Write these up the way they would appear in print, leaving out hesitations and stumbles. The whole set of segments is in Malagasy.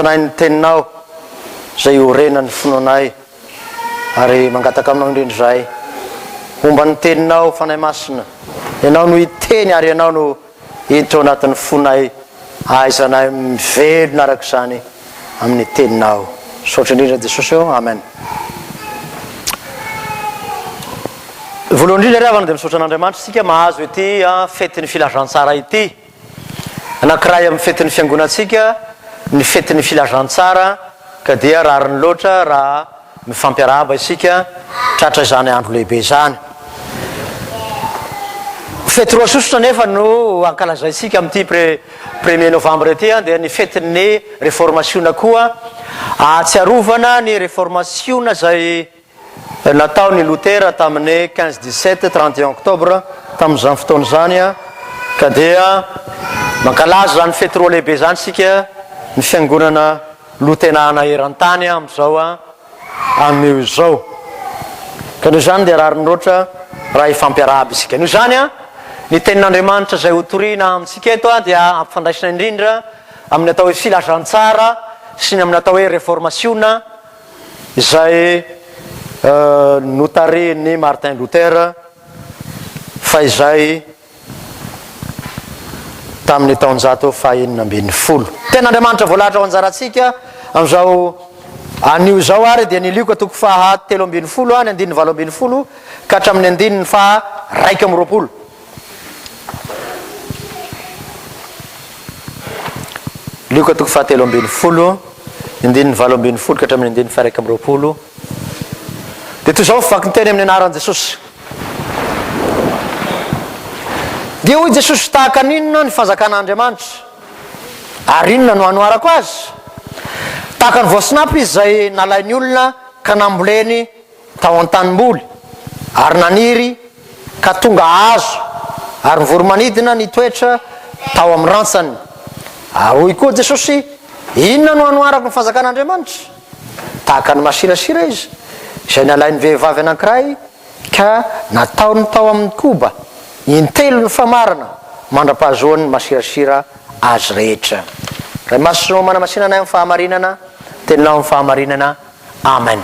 anatinay ny Teninao izay iorenan'ny finoanay ary mangataka Aminao indrindra izahay homba ny Teninao, Fanahy Masina. Ianao no hiteny ary Ianao no hiditra ao anatin'ny fonay ahaizanay mivelona araka izany amin'ny Teninao. Misaotra indrindra Jesosy ô. Amen. Voalohany indrindra ry havana dia misaotra an'Andriamanitra isika mahazo ity fetin'ny filazantsara ity. Anankiray amin'ny fetin'ny fiangonantsika ny fetin'ny filazantsara ka dia rariny loatra raha mifampiarahaba isika tratra izany andro lehibe izany. Fety roa sosotra anefa no ankalazaintsika amin'ity pre premier novembre ity dia ny fetin'ny reformasiona koa ahatsiarovana ny reformasiona izay Nataon' i Lotera tamin' ny quinze dix-sept 31 octobre tamin' izany fotoana izany, ka dia mankalaza izany fety roa lehibe izany isika, ny Fiangonana Loterana eran-tany amin' izao anio izao. Ka noho izany dia rariny loatra raha hifampiarahaba isika. Noho izany, ny Tenin' Andriamanitra izay hotorina amintsika eto dia ampifandraisina indrindra amin' ny atao hoe filazantsara sy ny amin' ny atao hoe reformasiona, izay notarihin'i Martin Luther fahizay tamin'ny taonjato faha-16. Tenin'Andriamanitra voalahatra ho anjarantsika amin'izao anio izao ary dia ny Lioka toko faha 13 ny andininy 18 ka hatramin'ny andininy faha 21. Lioka toko fahatelo ambinifolo, andininy 18 ka hatramin'ny andininy faha 21. Dia toy izao ny vakin-teny amin'ny anaran'i Jesosy. Dia hoy Jesosy, tahaka ny inona ny fanjakan'Andriamanitra? Ary inona no hanoharako azy? Tahaka ny voasinapy izy izay nalain'ny olona ka namboleny tao an-tanimboly, ary naniry ka tonga hazo, ary ny voro-manidina nitoetra tao amin'ny rantsany. Ary hoy koa Jesosy, Inona no hanoharako ny fanjakan'Andriamanitra? Tahaka ny masirasira izy, izay nalain'ny vehivavy anankiray ka nataony tao amin'ny koba, intelo ny famarana, mandra-pahazoany ny masirasira azy rehetra. Ray Masina ô, manamasina anay amin'ny fahamarinana, Teninao amin'ny fahamarinana. Amen.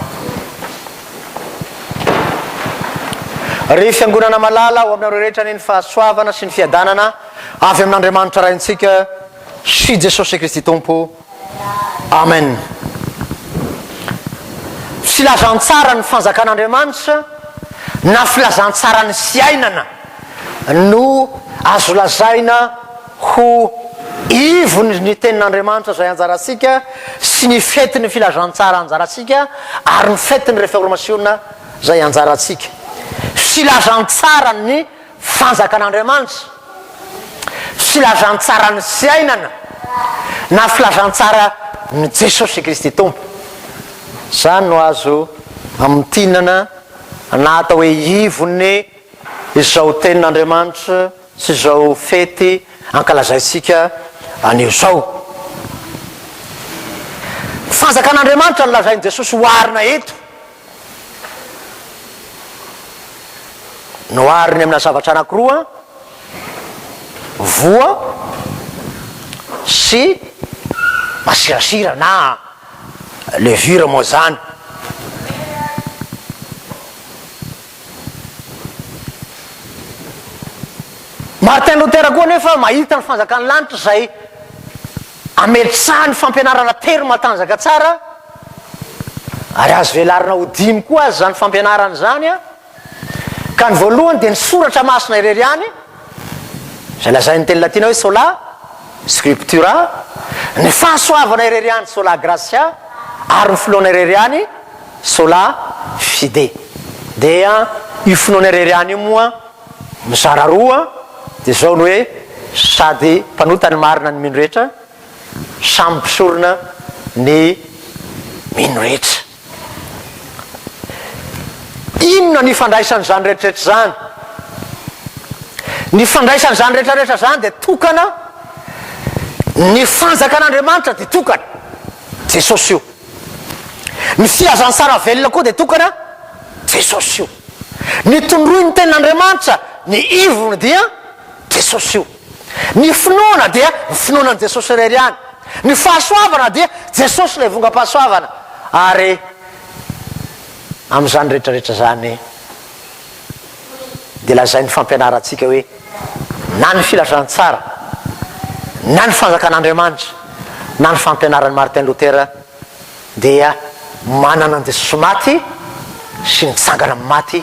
Ry Fiangonana malala, ho aminareo rehetra anie ny fahasoavana sy ny fiadanana avy amin'Andriamanitra Raintsika sy Jesosy Kristy Tompo. Amen. Filazantsaran'ny fanjakan'Andriamanitra na filazantsaran'ny fiainana no azo lazaina ho ivony ny Tenin'Andriamanitra izay anjarantsika sy ny fetin'ny filazantsara anjarantsika ary ny fetin'ny Reformasiona izay anjarantsika. Filazantsaran'ny Fanjakan'Andriamanitra, filazantsaran'ny fiainana na filazantsaran'i Jesosy Kristy Tompo. Izany no azo amintinana na atao hoe ivon'ny izao Tenin'Andriamanitra sy izao fety ankalazaintsika anio izao. Ny fanjakan'Andriamanitra no lazain'i Jesosy oharina eto. Nohariny amina zavatra anankiroa, voa sy masirasira na levure moa izany. Martin Luther koa anefa mahita ny fanjakan'ny lanitra izay ametrahany fampianarana tery matanjaka tsara ary azo velarina ho dimy koa aza izany fampianarana izany an! Ka ny voalohany dia ny soratra masina irery ihany, izay lazain'ny teny latina hoe sola scriptura, ny fahasoavana irery ihany sola gratia, ary ny finoana irery ihany Sola fide. Dia io finoana irery ihany io moa mizara roa, dia izao ny hoe sady mpanota ny marina ny mino rehetra, samy mpisorona ny mino rehetra. Inona ny ifandraisan'izany rehetrarehetra izany? Ny ifandraisan'izany rehetrarehetra izany dia tokana, ny fanjakan'Andriamanitra dia tokana, Jesosy io. Ny filazantsara velona koa dia tokana, Jesosy io. Ny tondroin'ny tenin'Andriamanitra, ny ivony dia Jesosy io. Ny finoana dia ny finoana an'i Jesosy irery ihany. Ny fahasoavana dia Jesosy ilay vongam-pahasoavana. Ary amin'izany rehetra rehetra izany dia lazain'ny fampianarantsika hoe na ny filazantsara na ny fanjakan'Andriamanitra na ny fampianaran'i Martin Lotera dia manana an'i Jesosy maty sy nitsangana amin'ny maty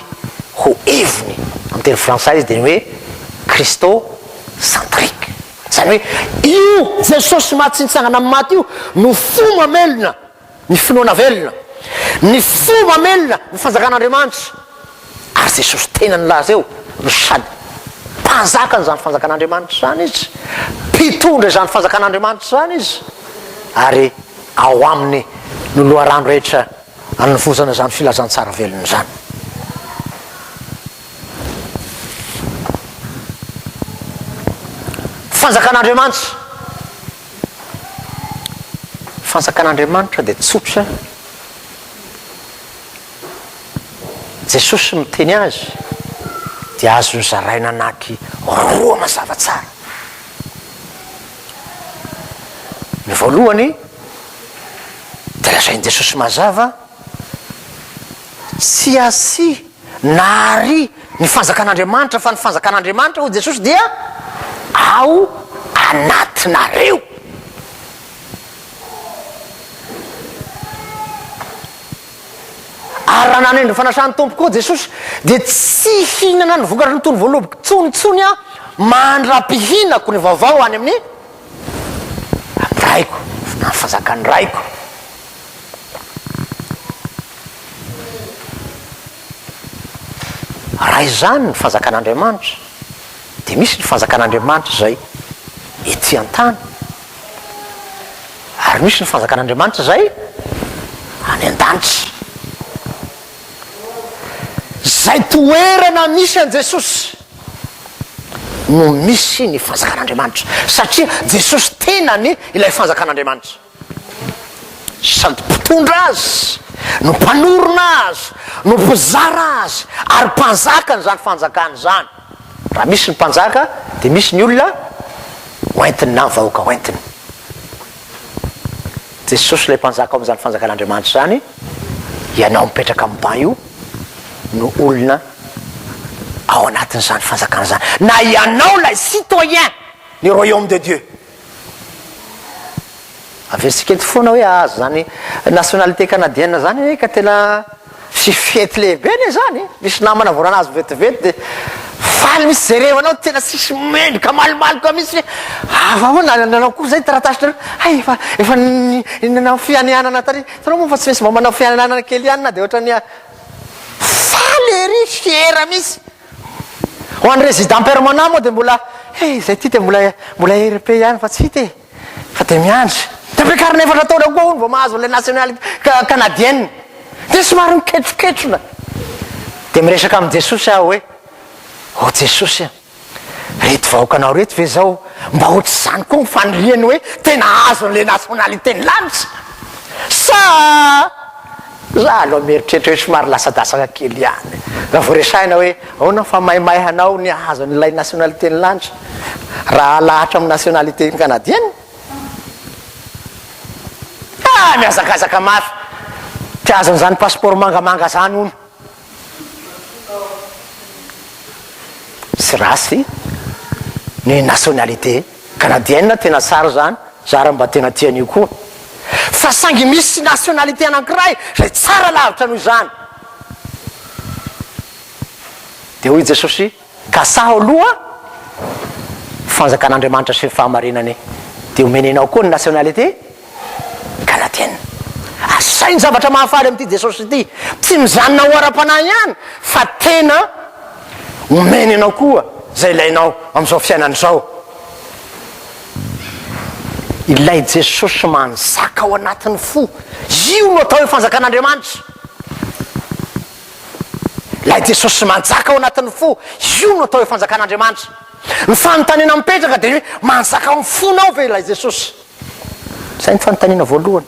ho ivony, amin'ny teny frantsay izy dia ny hoe Christo-centrique. Izany hoe io Jesosy maty sy nitsangana amin'ny maty io no fo mamelona ny finoana velona, ny fo mamelona ny fanjakan'Andriamanitra. Ary Jesosy tena nilaza eo no sady Mpanjakan'izany fanjakan'Andriamanitra izany Izy, Mpitondra izany fanjakan'Andriamanitra izany Izy, ary ao Aminy no loharano rehetra anovozana izany filazantsara velona izany. Fanjakan'Andriamanitra. Fanjakan'Andriamanitra dia tsotra. Jesosy miteny azy dia azony zaraina anaky roa mazava tsara. Ny voalohany dia lazain'i Jesosy mazava, tsy asia na ary ny fanjakan'Andriamanitra fa ny fanjakan'Andriamanitra hoy Jesosy dia ao anatinareo. Ary raha nanendry ny fanasan'ny Tompo koa Jesosy, dia tsy hihinana ny vokatry ny tono voaloboka intsony intsony aho, mandra-pihinako ny vaovao any amin'ny amin'ny Raiko, na ny fanjakan'ny Raiko. Raha izany ny fanjakan'Andriamanitra, dia misy ny fanjakan'Andriamanitra izay ety an-tany. Ary misy ny fanjakan'Andriamanitra izay any an-danitra. Izay toerana misy an'i Jesosy no misy ny fanjakan'Andriamanitra, satria Jesosy tenany ilay fanjakan'Andriamanitra. Sady mpitondra azy, no mpanorina azy, no mpizara azy, ary mpanjakany izany fanjakana izany. Raha misy ny mpanjaka dia misy ny olona hoentiny na ny vahoaka hoentiny. Jesosy ilay mpanjaka ao amin'izany fanjakan'Andriamanitra izany, ianao mipetraka amin'ny banc io no olona ao anatin'izany fanjakana izany. Na ianao ilay citoyen ny royaume de Dieu. Averintsika eto foana hoe ahazo zany nationalité canadienne zany anie ka tena sy fety lehibe anie zany e! Misy namana vao nahazo vetivety de faly mihitsy jerevanao tena tsisy mendrika malomaloka mihitsy hoe ah ahoana nanao akory zay taratasinareo hay efa efa nanao fianianana tary hitanao moa fa tsy maintsy mba manao fianianana kely ihany na de ohatran'ny faly ery fier mihitsy Ho an'ny résident permanent moa dia mbola he izay ity dia mbola mbola RP ihany fa tsy hita e! Fa dia miandry. Dia ampiakarina efatra taona koa hono vao mahazo an'ilay nationalité canadienne. Dia somary miketroketrona. Dia miresaka amin'i Jesosy aho hoe, O Jesosy a! Reto vahoakanao reto ve izao mba ohatr'izany koa ny faniriany hoe tena hahazo an'ilay nationalité ny lanitra? Sa Za aloha mieritreritra hoe somary lasadasaka kely ihany raha vao resahina hoe ahoana fa maimay hanao ny hahazo an'ilay nationalité ny lanitra raha alahatra amin'ny nationalité canadienne? Ah! Mihazakazaka mafy te hahazo an'izany passeport mangamanga zany hono. Tsy ratsy ny nationalité canadienne, tena tsara izany, za ary mba tena tia an'io koa. Fa saingy misy nationalité anankiray izay tsara lavitra noho izany. Dia hoy Jesosy, Kasaho aloha ny fanjakan'Andriamanitra sy ny fahamarinany, dia homeny anao koa ny nationalité Galatiana. Asainy zavatra mahafaly amin'ity Jesosy ity. Tsy mijanona ho ara-panahy ihany fa tena omeny anao koa izay ilainao amin'izao fiainana izao. Ilay Jesosy manjaka ao anatin'ny fo, io no atao hoe fanjakan'Andriamanitra. Ilay Jesosy manjaka ao anatin'ny fo, io no atao hoe fanjakan'Andriamanitra. Ny fanontaniana mipetraka dia hoe manjaka ao amin'ny fonao ve ilay Jesosy? Izay ny fanontaniana voalohany.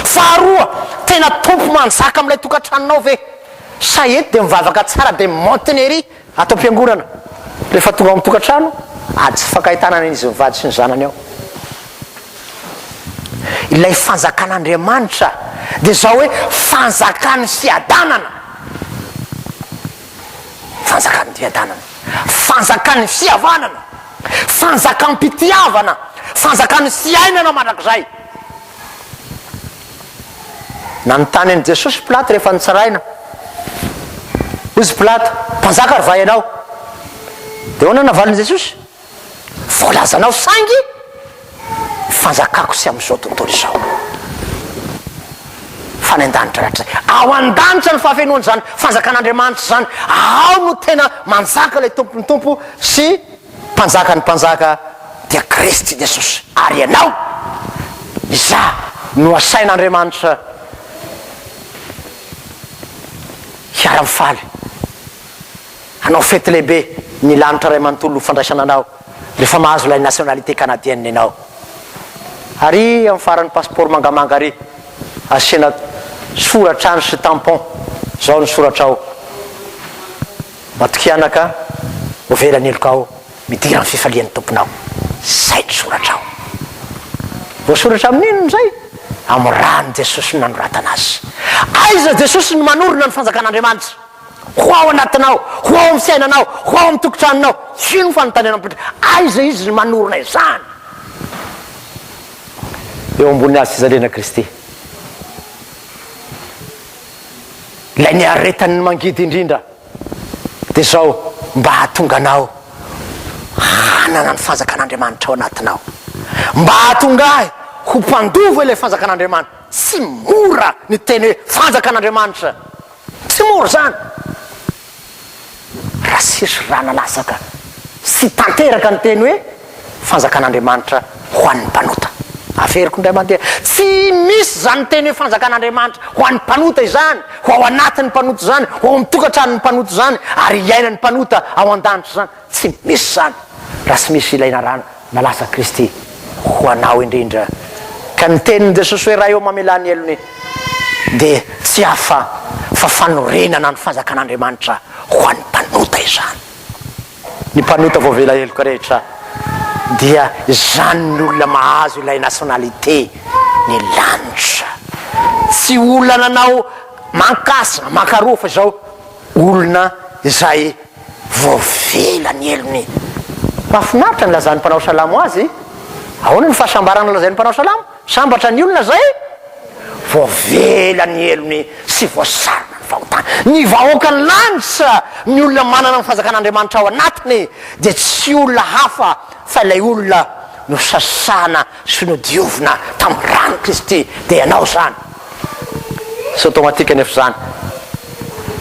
Faharoa, tena Tompo manjaka amin'ilay tokantranonao ve? Sa eto dia mivavaka tsara dia maontina ery ato am-piangonana. Rehefa tonga ao amin'ny tokantrano, ady tsy fankahitana ny an'izy mivady sy ny zanany ao. Ilay fanjakan'Andriamanitra dia izao hoe fanjakan'ny fiadanana. Fanjakan'ny fiadanana. Fanjakan'ny fihavanana. Fanjakam-pitiavana. Fanjakan'ny fiainana mandrakizay. Nanontany an'i Jesosy Pilato rehefa notsaraina. Hoy izy Pilato, Mpanjaka ry va ianao? Dia ahoana no navalin'i Jesosy? Voalazanao saingy ny fanjakako tsy amin'izao tontolo izao fa any an-danitra rahatrizay. Ao an-danitra ny fahafenoan'izany fanjakan'Andriamanitra izany. Ao no tena manjaka ilay Tompon'ny Tompo sy Mpanjakan'ny Mpanjaka dia Kristy Jesosy. Ary ianao, izaho no asain'Andriamanitra hiara-mifaly. Hanao fety lehibe ny lanitra iray manontolo ho fandraisana anao rehefa mahazo ilay nationalité canadienne ianao. Ary amin'ny faran'ny passeport mangamanga ary asiana soratra any sy tampon, zao ny soratra ao, Matokia anaka, hovela ny helokao, midira amin'ny fifalian'ny Tomponao. Zay ny soratra ao. Voasoratra amin'inona izay? Amin'ny ràn'i Jesosy no nanoratana azy. Aiza Jesosy no manorina ny fanjakan'Andriamanitra? Ho ao anatinao, ho ao amin'ny fiainanao, ho ao amin'ny tokotranonao. Io no fanontaniana mipoitra. Aiza Izy no manorina izany? Eo ambony hazo fijaliana Kristy. Ilay niaretany ny mangidy indrindra dia izao, mba hahatonga anao hanana ny fanjakan'Andriamanitra ao anatinao. Mba hahatonga ahy ho mpandova ilay fanjakan'Andriamanitra. Tsy mora ny teny hoe fanjakan'Andriamanitra. Tsy mora izany raha sisy rà nalatsaka sy tanteraka ny teny hoe fanjakan'Andriamanitra ho an'ny mpanota. Averiko indray mandeha, tsy misy izany teny hoe fanjakan'Andriamanitra ho an'ny mpanota izany, ho ao anatin'ny mpanota izany, ho ao amin'ny tokantranon'ny mpanota izany, ary hiainan'ny mpanota ao an-danitra izany. Tsy misy izany raha tsy misy ilay narana nalasa Kristy ho anao indrindra. Ka ny tenin'i Jesosy hoe Ray ô mamelà ny helony dia tsy hafa fa fanorenana ny fanjakan'Andriamanitra ho an'ny mpanota izany. Ny mpanota voavela heloka rehetra dia izany ny olona mahazo ilay nationalité ny lanitra. Tsy olona nanao mankasy na mankaroa fa izao olona izay Voavela ny helony. Mahafinaritra ny lazan'ny mpanao salamo azy. Ahoana ny fahasambarana lazain'ny mpanao salamo? Sambatra ny olona izay voavela ny helony sy voasarona ny fahotany. Ny vahoakan'ny lanitra, ny olona manana ny fanjakan'Andriamanitra ao anatiny, dia tsy olona hafa fa ilay olona nosasana sy nodiovina tamin'ny ran'i Kristy, dia ianao izany. Tsy automatique anefa izany.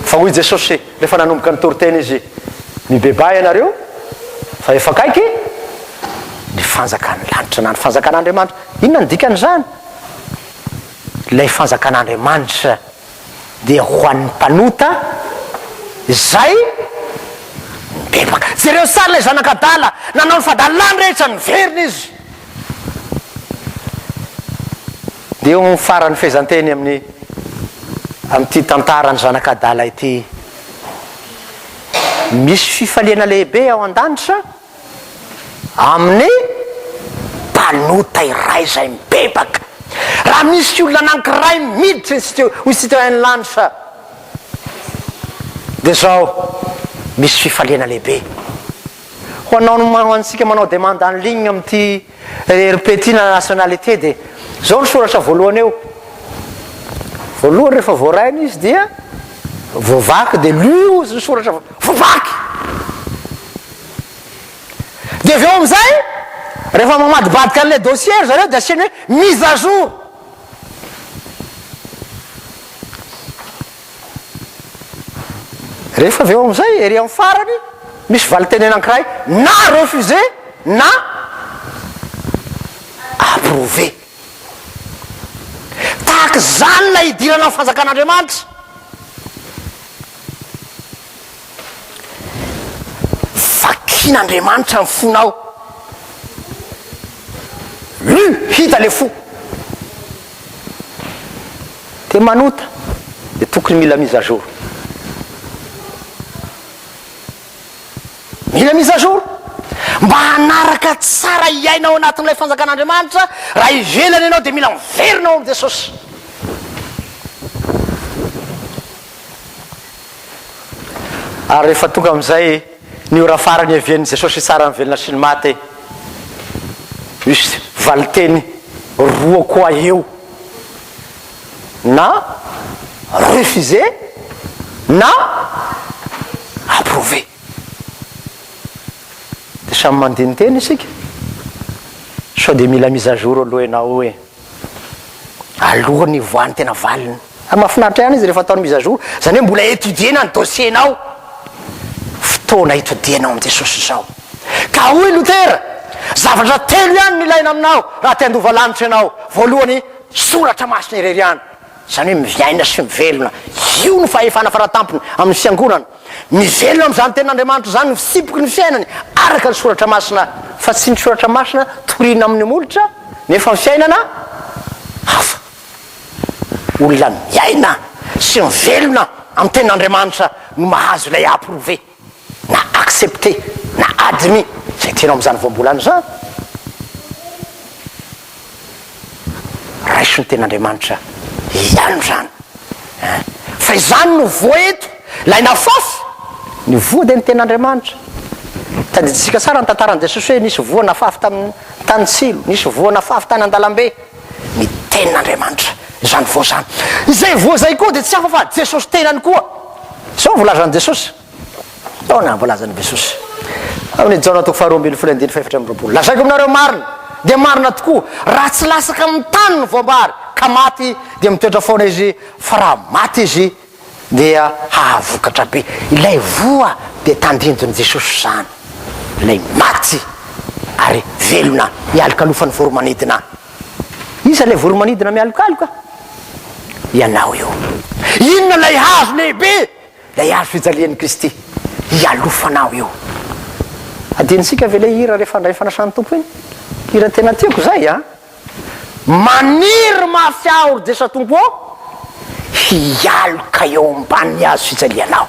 Fa hoy Jesosy, Rehefa nanomboka nitory teny izy, Mibebaha ianareo, fa efa akaiky ny fanjakan'ny lanitra na ny fanjakan'Andriamanitra. Inona no dikan'izany? Ilay fanjakan'Andriamanitra dia ho an'ny mpanota izay mibebaka. Jereo tsara ilay zanak'adala, nanao ny fadalany rehetra, niverina izy. Dia eo amin'ny faran'ny fehezanteny amin'ny amin'ity tantaran'ny zanak'adala ity, misy fifaliana lehibe ao an-danitra amin'ny mpanota iray izay mibebaka. Raha misy olona anankiray miditra ho citoyen-ny lanitra, dia izao, misy fifaliana lehibe. Ho anao no ho antsika manao demande en ligne amin'ity RP ity na nationalité dia izao ny soratra voalohany eo. Voalohany rehefa voaraina izy dia voavaky dia lu ozy ny soratra voavaky. Dia avy eo amin'izay rehefa mamadibadika an'ilay dossier ry zareo dia asiany hoe mise à jour. Rehefa avy eo amin'izay, ery amin'ny farany, misy valinteny anankiray, na refusé na approuvé. Tahaka izany ilay hidirana amin'ny fanjakan'Andriamanitra. Vakin'Andriamanitra ny fonao. Lu, hita le fo. Dia manota dia tokony mila mise à jour. Mila mise à jour. Mba hanaraka tsara hiaina ao anatin'ilay fanjakan'Andriamanitra, raha ivelany ianao dia mila miverina ao amin'i Jesosy. Ary rehefa tonga amin'izay ny ora farany hiavian'i Jesosy hitsara ny velona sy ny maty, misy valinteny roa koa eo, na refuser na approuver. Dia samy mandini-tena isika, sao dia mila mise à jour aloha ianao e. Alohan'ny hivoahan'ny tena valiny. Ary mahafinaritra ihany izy rehefa atao ny mise à jour, izany hoe mbola étudier-na ny dossier-nao. Fotoana hitodianao amin'i Jesosy izao. Ka hoy Lotera, zavatra telo ihany no ilaina aminao raha te handova lanitra ianao. Voalohany, soratra masina irery ihany. Izany hoe miaina sy mivelona. Io no fahefana faratampony amin'ny fiangonana. Mivelona amin'izany tenin'Andriamanitra izany ny fitsipiky ny fiainany araka ny soratra masina fa tsy ny soratra masina torina amin'ny molotra nefa ny fiainana hafa. Olona miaina sy mivelona amin'ny tenin'Andriamanitra no mahazo ilay approuvé na accepté na admis izay tianao amin'izany voambolana izany. Raiso ny tenin'Andriamanitra ihany izany eh. Fa izany no voa eto, ilay nafafy, ny voa dia ny tenin'Andriamanitra. Tadidintsika tsara ny tantaran'i Jesosy hoe nisy voa nafafy tamin'ny tany tsilo, nisy voa nafafy tany an-dalambe. Ny tenin'Andriamanitra izany voa izany. Izay voa izay koa dia tsy hafa fa Jesosy tenany koa. Izao no voalazan'i Jesosy. Ahoana no voalazan'i Jesosy? Amin'ny Jaona toko faharoa ambin'ny folo andininy fahefatra amby 24. Lazaiko aminareo marina, dia marina tokoa, raha tsy latsaka amin'ny tany ny voambary ka maty, dia mitoetra foana izy, fa raha maty izy, dia hahavokatra be. Ilay voa dia tandindon'i Jesosy izany, ilay maty ary velona mialokalofan'ny voro-manidina. Iza ilay voro-manidina mialokaloka? Ianao io. Inona ilay hazo lehibe? Ilay hazo fijalian'i Kristy hialofanao io. Adinontsika ve ilay hira rehefa handray ny fanasan'ny Tompo iny? Hira tena tiako izay an! Maniry mafy aho ry Jesoa Tompo ô, hialoka eo ambanin'ny hazo fijalianao.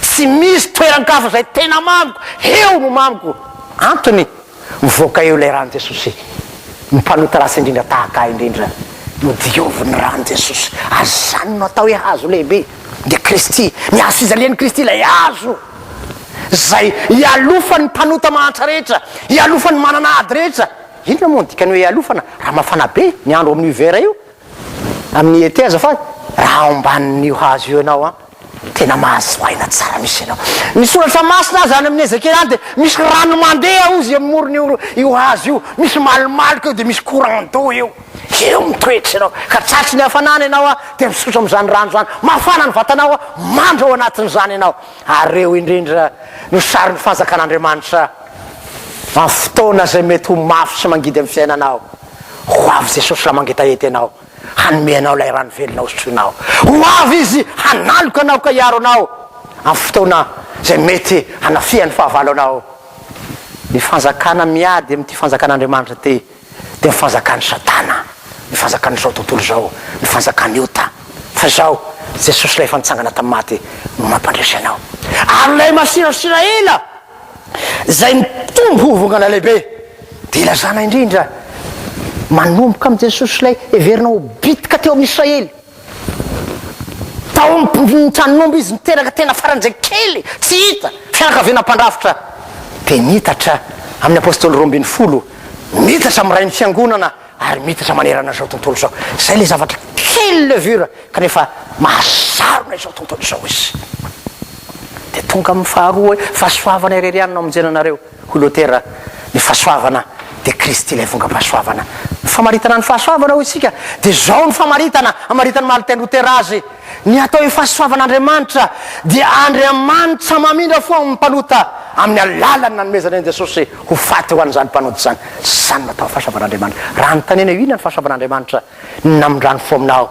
Tsy misy toeran-kafa izay tena mamiko, eo no mamiko. Antony, Mivoaka eo ilay ran'i Jesosy. Ny mpanota ratsy indrindra tahaka ahy indrindra no diovin'ny ran'i Jesosy. Ary izany no atao hoe hazo lehibe, dia Kristy. Ny hazo fijalian'i Kristy ilay hazo izay ialofan'ny mpanota mahantra rehetra, ialofan'ny manana ady rehetra. Inona moa ny dikan'ny hoe ialofana? Raha mafana be ny andro amin'io hiver io, amin'ny été azafady, raha ao ambanin'io hazo io ianao an, Tena mahazo aina tsara mihitsy ianao. Ny soratra masina aza any amin'ny Ezekiela any dia misy rano mandeha hozy eo amin'ny moron'io io hazo io, misy malomaloka eo dia misy courant d'eau eo. Eo mitoetra ianao ka tratry ny hafanana ianao dia misotro amin'izany rano izany. Mafana ny vatanao, mandry ao anatin'izany ianao. Ary eo indrindra no sarin'ny fanjakan'Andriamanitra amin'ny fotoana izay mety ho mafy sy mangidy amin'ny fiainanao. Ho avy Jesosy raha mangetaheta ianao. Hanome anao ilay rano velona hosotroinao. Ho avy Izy hanaloka anao ka hiaro anao amin'ny fotoana izay mety hanafihan'ny fahavalo anao. Ny fanjakana miady amin'ity fanjakan'Andriamanitra ity dia ny fanjakan'i Satana, ny fanjakan'izao tontolo izao, ny fanjakan'ny ota. Fa izao, Jesosy ilay efa nitsangana tamin'ny maty no mampandresy anao. Ary ilay masirasira ela izay mitombo ho vongana lehibe, dia ilazana indrindra manomboka amin'i Jesosy ilay heverina ho bitika teo amin'ny Israely. Tao amin'ny tranon'omby izy niteraka tena faran'izay kely, tsy hita, fianakaviana mpandrafitra, dia nitatra amin'ny apostoly 12, nitatra amin'ny rain'ny fiangonana ary mitatra manerana izao tontolo izao. Izay ilay zavatra kely levure kanefa mahasarona izao tontolo izao izy. Dia tonga amin'ny faharoa hoe fahasoavana irery ihany no hamonjena anareo, hoy Lotera, ny fahasoavana dia Kristy ilay vongam-pahasoavana. Ny famaritana ny fahasoavana hoy isika dia izao ny famaritana amaritan'i Martin Lotera azy, ny atao hoe fahasoavan'Andriamanitra dia Andriamanitra mamindra fo amin'ny mpanota amin'ny alalan'ny nanomezany an'i Jesosy ho faty ho an'izany mpanota izany. Izany no atao fahasoavan'Andriamanitra. Raha anontaniana io inona ny fahasoavan'Andriamanitra? Ny namindrany fo aminao.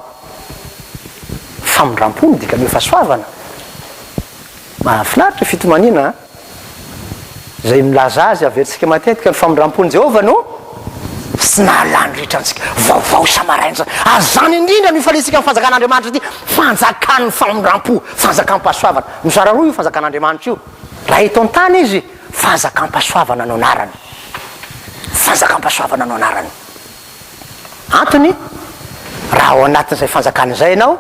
Famindram-po no dikan'ny hoe fahasoavana. Mahafinaritra fitomaniana an! Izay milaza azy averintsika matetika, ny famindram-pon'i Jehovah no tsy nahalany ritra antsika. Vaovao isa-maraina izany. Ary izany indrindra no ifaliantsika amin'ny fanjakan'Andriamanitra ity, fanjakan'ny famindram-po, fanjakam-pahasoavana. Mizara roa io fanjakan'Andriamanitra io. Raha eto an-tany izy. Fanjakam-pahasoavana no anarany. Fanjakam-pahasoavana no anarany. Antony, raha ao anatin'izay fanjakana izay ianao,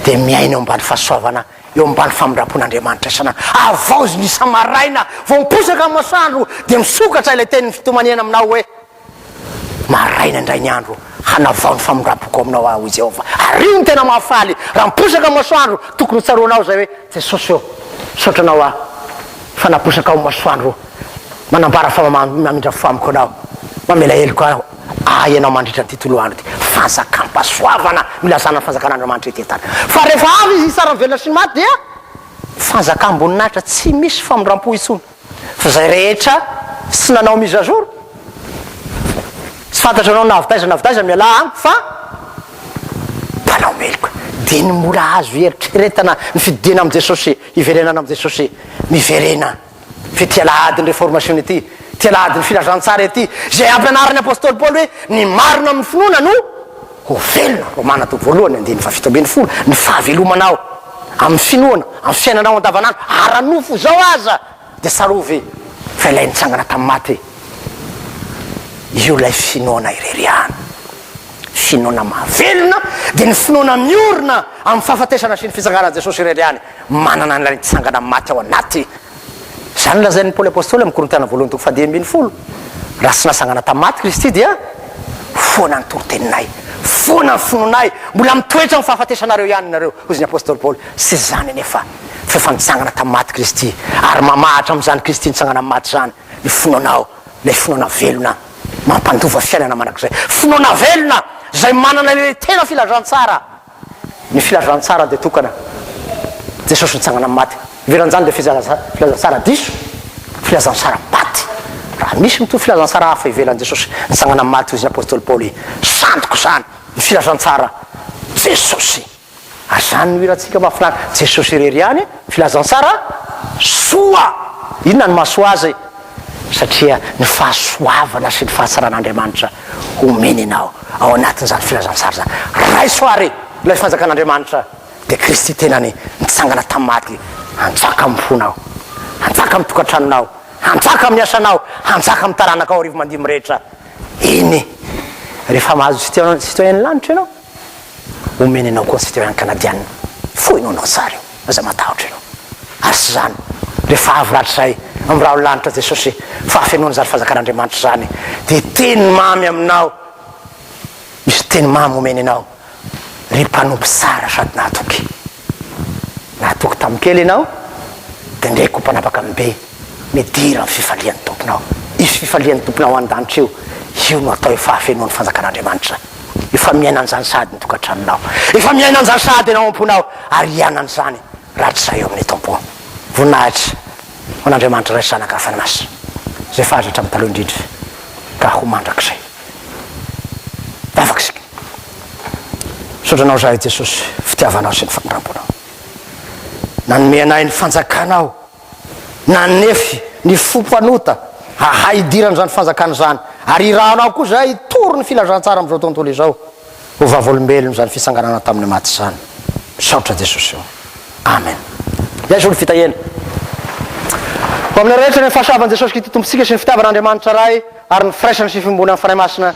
dia miaina eo ambany fahasoavana, eo ambany famindram-pon'Andriamanitra isan'andro. Havaoziny isa-maraina, vao miposaka ny masoandro, dia misokatra ilay tenin'ny fitomaniana aminao hoe, Maraina indray ny andro, hanavao ny famindram-poko aminao aho, hoy Jehovah. Ary io no tena mahafaly, raha miposaka ny masoandro, tokony ho tsaroanao izay hoe, Jesosy ô, misaotra Anao aho fa naposakao ny masoandro, manambara fa mamindra fo amiko Ianao, mamela heloka ahy Ianao mandritra an'ity tolo andro ity. Fanjakam-pahasoavana no ilazana ny fanjakan'Andriamanitra ety an-tany. Fa rehefa avy Izy hitsara ny velona sy ny maty dia fanjakam-boninahitra tsy misy famindram-po intsony. Fa izay rehetra tsy nanao mise à jour, tsy fantatro anao na avy taiza na avy taiza, mialà amiko fa mpanao meloka. Dia ny mora azo ieritreretana ny fidina amin'i Jesosy, hiverenana amin'i Jesosy, miverena. Fa ity alahadin'ny reformation ity, ity alahadin'ny filazantsara ity, izay ampianarin'ny apostoly Paoly hoe ny marina amin'ny finoana no ho velona, Romana toko voalohany andininy faha-17, ny fahavelomanao amin'ny finoana, amin'ny fiainanao andavanandro, ara-nofo izao aza, dia tsarovy fa ilay nitsangana tamin'ny maty, io ilay finoana irery ihany. Finoana mahavelona dia ny finoana miorina amin'ny fahafatesana sy ny fitsanganan'i Jesosy irery ihany, manana an'ilay nitsangana amin'ny maty ao anaty. Izany no lazain'i Paoly Apostoly amin'ny Korintiana voalohany toko fahadimy ambin'ny folo, Raha tsy natsangana tamin'ny maty Kristy dia foana ny toriteninay, foana ny finoanay, mbola mitoetra amin'ny fahafatesanareo ihany nareo, hozy ny Apostoly Paoly. Tsy izany anefa, fa efa nitsangana tamin'ny maty Kristy, ary mamahatra amin'izany Kristy nitsangana amin'ny maty izany ny finoanao, ilay finoana velona mampandova fiainana mandrakizay, finoana velona izay manana ilay tena filazantsara. Ny filazantsara dia tokana, Jesosy nitsangana amin'ny maty. Ivelan'izany dia filazantsara diso, filazantsara maty. Raha misy mitory filazantsara hafa ivelan'i Jesosy nitsangana amin'ny maty, hoy ny apostoly Paoly, sandiko izany, ny filazantsara Jesosy. Ary izany no hirantsika mahafinaritra, Jesosy irery ihany, filazantsara soa. Inona no mahasoa azy? Satria ny fahasoavana sy ny fahatsaran'Andriamanitra omeny anao ao anatin'izany filazantsara izany. Raiso àry ilay fanjakan'Andriamanitra, dia Kristy tenany nitsangana tamin'ny maty hanjaka amin'ny fonao, hanjaka amin'ny tokantranonao, hanjaka amin'ny asanao, hanjaka amin'ny taranakao arivo mandimby rehetra. Eny, rehefa mahazo citoyen-n'ny lanitra ianao, omeny anao koa ny citoyen canadian. Foinonao tsara io, aza matahotra ianao. Ary tsy izany, rehefa avy rahatrizay amin'ny rahon'ny lanitra Jesosy, fahafenoan'izany fanjakan'Andriamanitra izany, dia teny mamy aminao, misy teny mamy omeny anao, ry mpanompo tsara sady nahatoky. Nahatoky tamin'ny kely ianao, dia ndreko ho mpanapaka amin'ny be, midira amin'ny fifalian'ny Tomponao. Io fifalian'ny Tomponao any an-danitra io, io no atao hoe fahafenoan'ny fanjakan'Andriamanitra. Efa miaina an'izany sahady ny tokantranonao. Efa miaina an'izany sahady ianao am-ponao, ary hiaina an'izany rahatrizay eo amin'ny Tompo. Voninahitra ho an'Andriamanitra Ray sy Zanaka ary Fanahy Masina, izay efa azy hatramin'ny taloha indrindra ka ho mandrakizay. Vavaka isika. Misaotra Anao izahay Jesosy, fitiavanao sy ny famindram-ponao. Nanome anay ny fanjakanao, nanefy ny fo mpanota hahay hidiran'izany fanjakana izany, ary irahanao koa izahay hitory ny filazantsara amin'izao tontolo izao. Ho vavolombelon'izany fitsanganana tamin'ny maty izany. Misaotra Jesosy o. Amen. Iaiso ny fitahiana. Ho aminareo rehetra ny fahasoavan'i Jesosy Kristy Tompontsika sy ny fitiavan'Andriamanitra Ray ary ny firaisana sy fiombonan'ny Fanahy Masina.